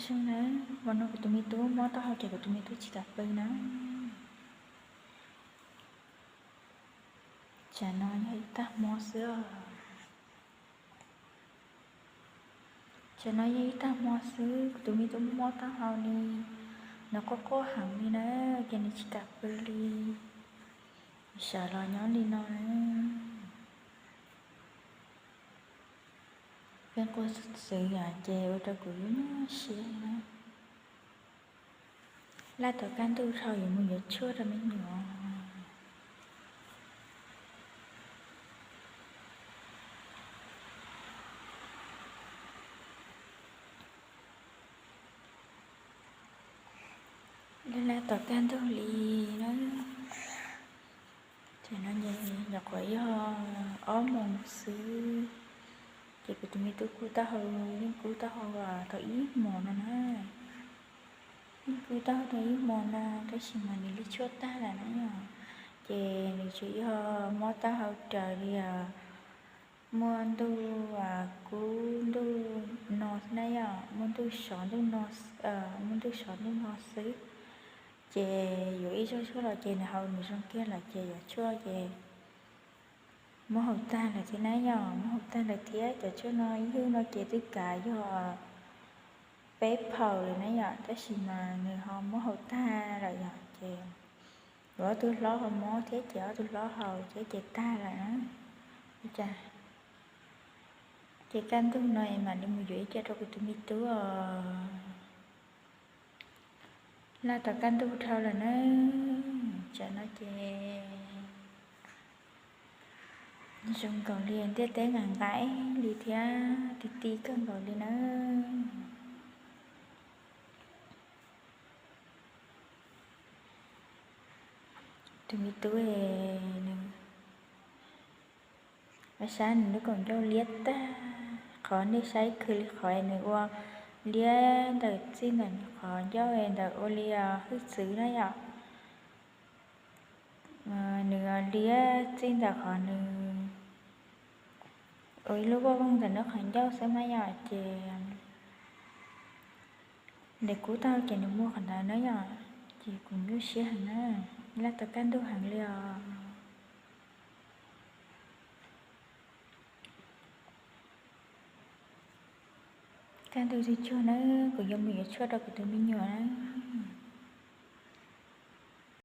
Zoo na, ua no kuv tus me tub mob taub hau ces kuv tus me tub tsis kam pw na. Tsam no yog ib tag hmo xwb os. Tsam no yog ib tag hmo xwb, kuv tus me tub mob taub hau li, nws quaj quaj heev li na, ces nws tsis kam pw li. Sawv los nyob li no na. Peb quaj xwb yom, ces ua rau kuv lub siab na. Laj tom kaj ntug dhau yuav mus yuav tshuaj rau me nyuam. Laj laj tom kaj ntug li na. Ces no nyuam qhuav yog ob moos xwb, ces kuv tus me tub kub taub hau, yeej kub taub hau tau ib hmos no na. Yeej kub taub hau tau ib hmos no, tab sis mas nws li tshuaj tag lawm na yom. Ces nws tsuas yog mob taub hau raws li muaj ntuj kub ntuj no na yom, muaj ntuj sov ntuj no, muaj ntuj sov ntuj no xwb. Ces yuav ib zaug tshuaj los ces nws haus nws zoo kiag lawm ces yuav tshuaj ces muab haus tag lawm thiab na yom, muab haus tag lawm thiab. Cov tshuaj no ib hwj no ces twb kav yog peb phaus lawm na yom, tab sis mas nws ho muab haus tag lawm yom, ces yuav ob tug hlob ho mob thiab ces ob tug hlob haus thiab ces tag lawm na. Ces kaj ntug no es mam li mus yuav ib co rau kuv tus me tub os. Laj tom kaj ntug dhau lawm na, tsam no ces zoo nkaus li ntiaj teb nqaim nqaim li thiab ti ti kawg nkaus li na. Tus me tub nws saib nws lub kaum ncauj liab tag, qhov nej saib khwv li qhov nws ua liab ntawm txij ntawm nws qhov ncauj ntawm ua li hwj txwv na yom. Nws liab txij ntawm qhov nws ua ib lub voj voog ntawm nws qhov ncauj xwb na yom, ces nws kub taub hau ces nws muaj qhov ntawd na yom, ces kuv nyuaj siab heev na, laj tau kaj ntug heev li os. Kaj ntug twg tsuag na, kuv yuav mus yuav tshuaj rau kuv tus me nyuam na.